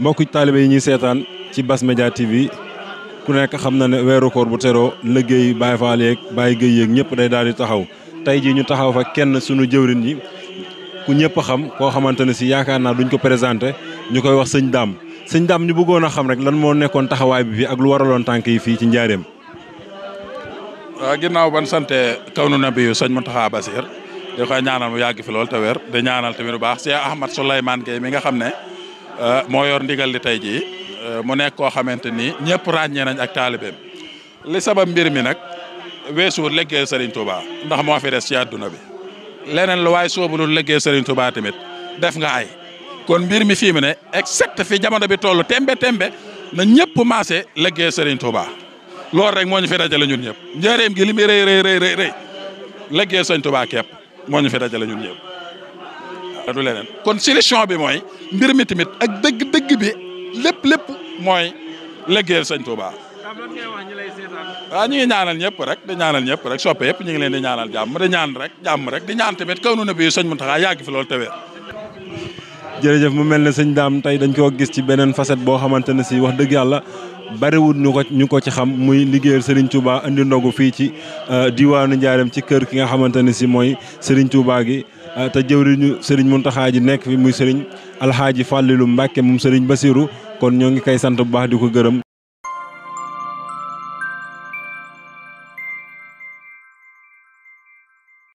mbokku taalibe yi ñuy seetaan ci Bass Media TV ku nekk xam na ne weeru koor bu teroo liggéey Baye Fall yeeg Baye Gueye yeeg ñëpp day daal di taxaw tey jii ñu taxaw fa kenn sunu jëwrin yi ku ñëpp xam koo xamante ne si yaakaar naa duñ ko présenté ñu koy wax sëñ Dame ñu bëggoon a xam rek lan moo nekkoon taxawaay bi fii ak lu waraloon tànk yi fii ci njaareem. waaw ginnaaw ban sante kaw nu nabiyu sëñ Mountakha Bassir di koy ñaanal mu yàgg fi lool te wér di ñaanal tamit bu baax Cheikh Ahmad Souleymane Gueye mi nga xam ne moo yor ndigal li tey jii mu nekk koo xamante ni ñëpp ràññee nañ ak taalibeem li sabab mbir mi nag weesuwul liggéey Serigne Touba ndax moo fi des ci àdduna bi leneen lu waaye soobulul liggéey Serigne Touba tamit def nga ay kon mbir mi fii mu ne exact fi jamono bi toll tembe na ñëpp maase liggéey Serigne Touba loolu rek moo ñu fi dajale ñun ñëpp njëreem gi li muy rëy liggéey Serigne Touba képp moo ñu fi dajale ñun ñëpp du leneen kon solution bi mooy mbir mi tamit ak dëgg bi lépp mooy liggéeyal Sëñ Touba. waaw ñu ngi ñaanal ñëpp rek di ñaanal ñëpp rek soppe yëpp ñu ngi leen di ñaanal jàmm di ñaan rek jàmm rek di ñaan tamit kaw nu ne bii Sëñ Mountakha yàgg fi loolu te wér. jërëjëf mu mel ne sëñ Dame tey dañ koo gis ci beneen facette boo xamante ne si wax dëgg yàlla bariwul ñu ko ci xam muy liggéeyal Serigne Touba andi ndogu fii ci diwaanu Njaareem ci kër ki nga xamante ne si mooy Serigne Touba gi te jëwriñu Serigne Mountakha ji nekk fi muy Serigne Alhaaji Fallilou Mbacke moom Serigne Bassirou kon ñoo ngi koy sant bu baax di ko gërëm.